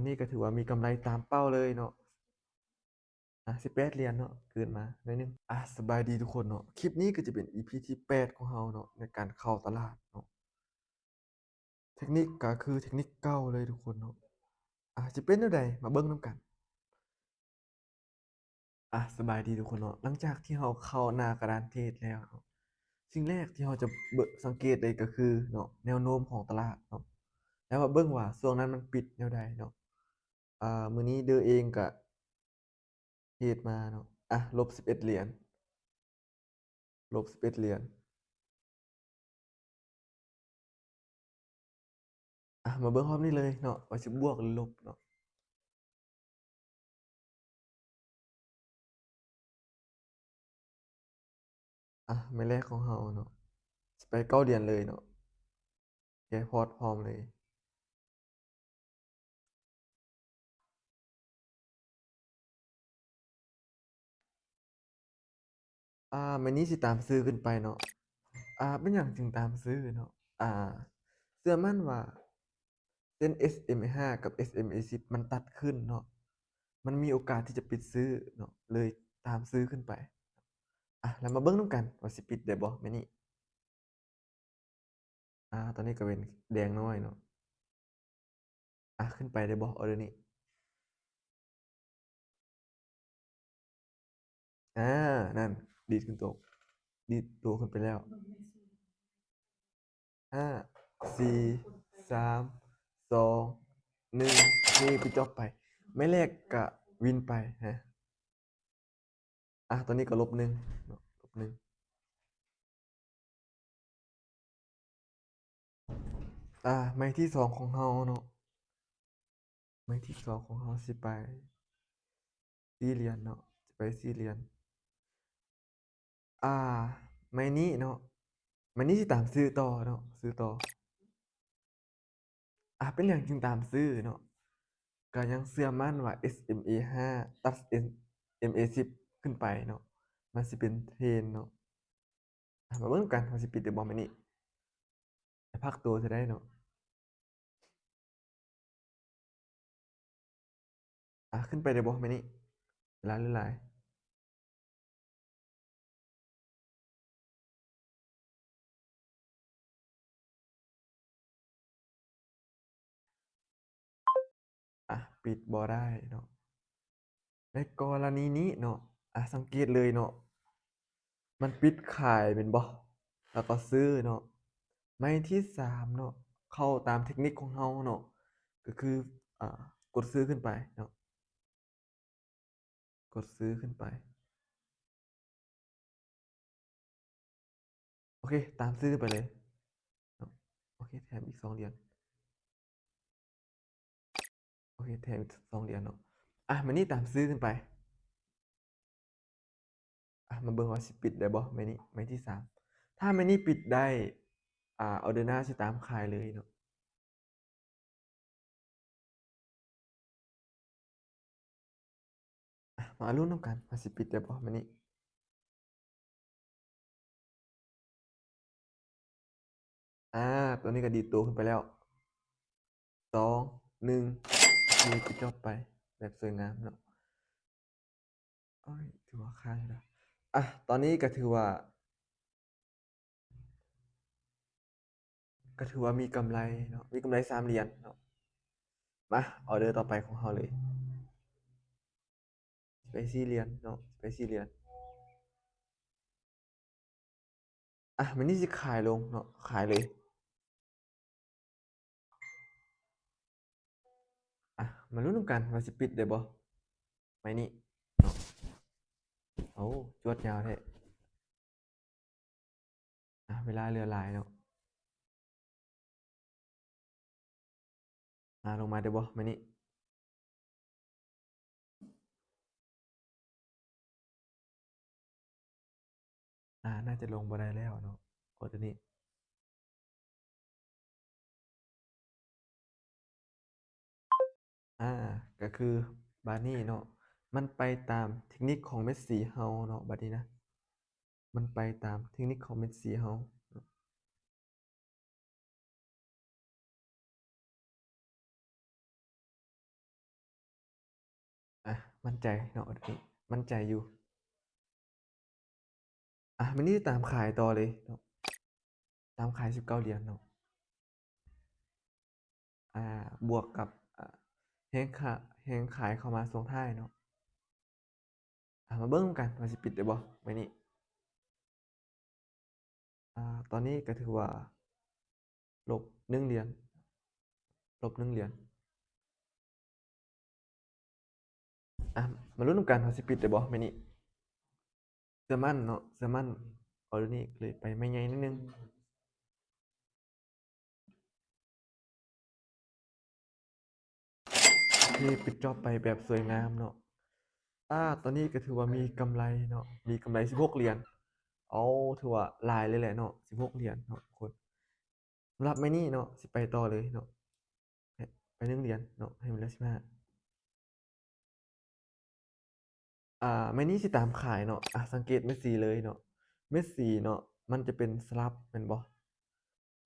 ນີ້ກໍຖືວ່າມີກຳໄລຕາມເປົ້າເລີຍເນາະ. ອາ ສິບແປດຫຼຽນເນາະ ເກີນມາໜ້ອຍໜຶ່ງ. ອາ ສະບາຍດີທຸກຄົນເນາະ, ຄລິບນີ້ກໍຈະເປັນອີພີທີແປດຂອງເຮົາເນາະ ໃນການເຂົ້າຕະຫຼາດເນາະ. ເທັກນິກກໍຄືເທັກນິກເກົ່າເລີຍທຸກຄົນເນາະ. ອາ ຈະເປັນແນວໃດ ມາເບິ່ງນຳກັນ. ອາ ສະບາຍດີທຸກຄົນເນາະ, ຫຼັງຈາກທີ່ເຮົາເຂົ້າໜ້າກະດານເທຣດແລ້ວເນາະ, ສິ່ງແລກທີ່ເຮົາຈະເບິ່ງ ສັງເກດໄດ້ກໍຄືເນາະ ແນວໂນ້ມຂອງຕະຫຼາດເນາະ ແລ້ວມາເບິ່ງວ່າຊ່ວງນັ້ນມັນປິດແນວໃດເນາະ. ອາ ມື້ນີ້ເດີເອງກະເທຣດມາເນາະ ອາ ລົບສິບເອັດຫຼຽນ ລົບສິບເອັດຫຼຽນ. ອາ ມາເບິ່ງຮອບນີ້ເລີຍເນາະ ວ່າຊິບວກຫຼືລົບເນາະ. ອາ ໄມ້ແລກຂອງເຮົາເນາະ ຊິໄປເກົ້າຫຼຽນເລີຍເນາະ, ແກ້ພອດພ້ອມເລີຍ. ອາ ໄມ້ນີ້ຊິຕາມຊື້ຂຶ້ນໄປເນາະ. ອາ ເປັນຫຍັງຈຶ່ງຕາມຊື້ເນາະ? ອາ ເຊື່ອໝັ້ນວ່າເສັ້ນເອັສເອັມເອຫ້າກັບເອັສເອັມເອສິບມັນຕັດຂຶ້ນເນາະ, ມັນມີໂອກາດທີ່ຈະປິດຊື້ເນາະ ເລີຍຕາມຊື້ຂຶ້ນໄປ. ອາ ແລ້ວມາເບິ່ງນຳກັນວ່າຊິປິດໄດ້ບໍ່ໄມ້ນີ້. ອາ ຕອນນີ້ກໍເປັນແດງນ້ອຍເນາະ. ອາ ຂຶ້ນໄປໄດ້ບໍ່ ອໍເດີນີ້? ອາ ນັ້ນ ດີດຂຶ້ນໂຕ ດີດໂຕຂຶ້ນໄປແລ້ວ. ຫ້າ ສີ່ ສາມ ສອງ ໜຶ່ງ ເຮ ປິດຈອບໄປ. ໄມ້ແລກກະວິນໄປຮະ. ອາ ຕອນນີ້ກໍລົບໜຶ່ງເນາະ ລົບໜຶ່ງ. ອາ ໄມ້ທີສອງຂອງເຮົາເນາະ, ໄມ້ທີສອງຂອງເຮົາຊິໄປສີ່ຫຼຽນເນາະ, ຊິໄປສີ່ຫຼຽນ. ອາ ໄມ້ນີ້ເນາະ, ໄມ້ນີ້ຊິຕາມຊື້ຕໍ່ເນາະ, ຊື້ຕໍ່. ອາ ເປັນຫຍັງຈຶ່ງຕາມຊື້ເນາະ? ກໍຍັງເຊື່ອໝັ້ນວ່າ ເອັສເອັມເອຫ້າ ຕັດ ເອັມເອສິບ ຂຶ້ນໄປເນາະ, ມັນຊິເປັນເທຣນເນາະ. ອາ ມາເບິ່ງນຳກັນວ່າຊິປິດໄດ້ບໍ່ມື້ນີ້. ໄດ້ພັກໂຕຊິໄດ້ເນາະ. ອາ ຂຶ້ນໄປໄດ້ບໍ່ແມ່ນີ້? ເວລາເຫຼືອຫຼາຍ. ອາ ປິດບໍ່ໄດ້ເນາະ. ໃນກໍລະນີນີ້ເນາະ ອາ ສັງເກດເລີຍເນາະ ມັນປິດຂາຍແມ່ນບໍ່? ແລ້ວກໍຊື້ເນາະ. ໄມ້ທີສາມເນາະ ເຂົ້າຕາມເທັກນິກຂອງເຮົາເນາະ ກໍຄື ອາ ກົດຊື້ຂຶ້ນໄປເນາະ. ກົດຊື້ຂຶ້ນໄປ. ໂອເຄ ຕາມຊື້ໄປເລີຍເນາະ. ໂອເຄ ແຖມອີກສອງຫຼຽນ. ໂອເຄ ແຖມອີກສອງຫຼຽນເນາະ. ອາ ມື້ນີ້ຕາມຊື້ຂຶ້ນໄປ. ອາ ມາເບິ່ງວ່າຊິປິດໄດ້ບໍ່ ໄມ້ນີ້ ໄມ້ທີສາມ. ຖ້າໄມ້ນີ້ປິດໄດ້ ອາ ອໍເດີໜ້າຊິຕາມຂາຍເລີຍເນາະ. ອາ ມາລຸ້ນນຳກັນວ່າຊິປິດໄດ້ບໍ່ມື້ນີ້. ອາ ຕອນນີ້ກໍດີດໂຕຂຶ້ນໄປແລ້ວ. ສອງ ໜຶ່ງ ມີປິດຈອບໄປແບບສວຍງາມເນາະ. ໂອ້ຍ ຖືວ່າຄ້າງຢູ່ນະ. ອາ ຕອນນີ້ກໍຖືວ່າ ກໍຖືວ່າມີກຳໄລເນາະ ມີກຳໄລສາມຫຼຽນເນາະ. ມາ ອໍເດີຕໍ່ໄປຂອງເຮົາເລີຍ ໄປສີ່ຫຼຽນເນາະ ໄປສີ່ຫຼຽນ. ອາ ມື້ນີ້ຊິຂາຍລົງເນາະ ຂາຍເລີຍ. ອາ ມາລຸ້ນນຳກັນວ່າຊິປິດໄດ້ບໍ່ ໄມ້ນີ້ເນາະ. ໂອ້ ຈວດຍາວແທ້. ອາ ເວລາເຫຼືອຫຼາຍເນາະ. ອາ ລົງມາໄດ້ບໍ່ມື້ນີ້? ອາ ໜ້າຈະລົງບໍ່ໄດ້ແລ້ວເນາະ ອໍເດີນີ້. ອາ ກໍຄືບາດນີ້ເນາະ ມັນໄປຕາມເທັກນິກຂອງເມັດສີເຮົາເນາະ ບາດນີ້ນະ ມັນໄປຕາມເທັກນິກຂອງເມັດສີເຮົາ. ອ່ະ ໝັ້ນໃຈເນາະ ໝັ້ນໃຈຢູ່. ອ່ະ ມື້ນີ້ຕາມຂາຍຕໍ່ເລີຍເນາະ ຕາມຂາຍສິບເກົ້າຫຼຽນເນາະ. ອ່າ ບວກກັບ ອ່າ ແຮງຂາ ແຮງຂາຍເຂົ້າມາຊ່ວງທ້າຍເນາະ. ອ່າ ມາເບິ່ງນຳກັນວ່າຊິປິດໄດ້ບໍ່ມື້ນີ້. ອ່າ ຕອນນີ້ກໍຖືວ່າລົບໜຶ່ງຫຼຽນ ລົບໜຶ່ງຫຼຽນ. ອ່ະ ມາລຸ້ນນຳກັນວ່າຊິປິດໄດ້ບໍ່ມື້ນີ້. ເຊື່ອໝັ້ນເນາະ ເຊື່ອໝັ້ນ ອໍເດີນີ້ເລີຍໄປໄມ້ໃຫຍ່ໜ້ອຍໜຶ່ງ. ໂອເຄ ປິດຈອບໄປແບບສວຍງາມເນາະ. ອ່າ ຕອນນີ້ກໍຖືວ່າມີກຳໄລເນາະ ມີກຳໄລສິບຫົກຫຼຽນ. ເອົາ ຖືວ່າຫຼາຍເລີຍແຫຼະເນາະ ສິບຫົກຫຼຽນເນາະທຸກຄົນ. ສຳລັບໄມ້ນີ້ເນາະ ຊິໄປຕໍ່ເລີຍເນາະ ໄປໜຶ່ງຫຼຽນເນາະ ໃຫ້ມັນເຫຼືອສິບຫ້າ. ອ່າ ໄມ້ນີ້ຊິຕາມຂາຍເນາະ. ອ່າ ສັງເກດເມັດສີເລີຍເນາະ ເມັດສີເນາະ ມັນຈະເປັນສະຫຼັບແມ່ນບໍ່?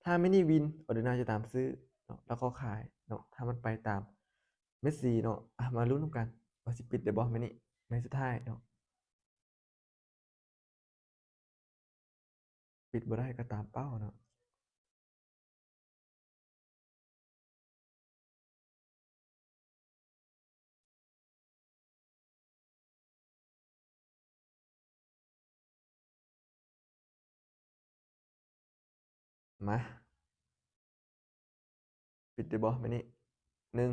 ຖ້າໄມ້ນີ້ວິນ ອໍເດີໜ້າຈະຕາມຊື້ເນາະ ແລ້ວກໍຂາຍເນາະ ຖ້າມັນໄປຕາມເມັດສີເນາະ. ອ່າ ມາລຸ້ນນຳກັນວ່າຊິປິດໄດ້ບໍ່ໄມ້ນີ້ ໄມ້ສຸດທ້າຍເນາະ. ປິດບໍ່ໄດ້ກໍຕາມເປົ້າເນາະ. ມາ ປິດໄດ້ບໍ່ໄມ້ນີ້? ໜຶ່ງ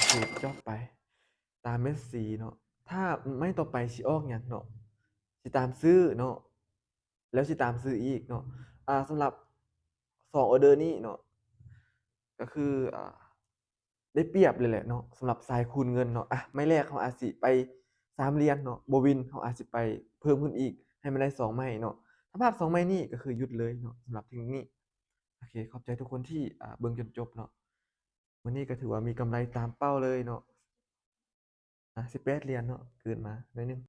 ໂອເຄ ຈອບໄປ ຕາມເມັດສີເນາະ. ຖ້າໄມ້ຕໍ່ໄປຊິອອກຫຍັງເນາະ ຊິຕາມຊື້ເນາະ ແລ້ວຊິຕາມຊື້ອີກເນາະ. ອ່າ ສຳລັບສອງອໍເດີນີ້ເນາະ ກໍຄື ອ່າ ໄດ້ປຽບເລີຍແຫຼະເນາະ ສຳລັບສາຍຄູນເງິນເນາະ. ອ່ະ ໄມ້ແລກເຮົາອາດຊິໄປສາມຫຼຽນເນາະ ບໍ່ວິນ ເຮົາອາດຊິໄປເພີ່ມຂຶ້ນອີກ ໃຫ້ມັນໄດ້ສອງໄມ້ເນາະ. ຖ້າພາດສອງໄມ້ນີ້ກໍຄືຢຸດເລີຍເນາະ ສຳລັບເທັກນິກນີ້. ໂອເຄ ຂອບໃຈທຸກຄົນທີ່ ອ່າ ເບິ່ງຈົນຈົບເນາະ. ມື້ນີ້ກໍຖືວ່າມີກຳໄລຕາມເປົ້າເລີຍເນາະ. ອ່າ ສິບແປດຫຼຽນເນາະ ເກີນມາໜ້ອຍໜຶ່ງ.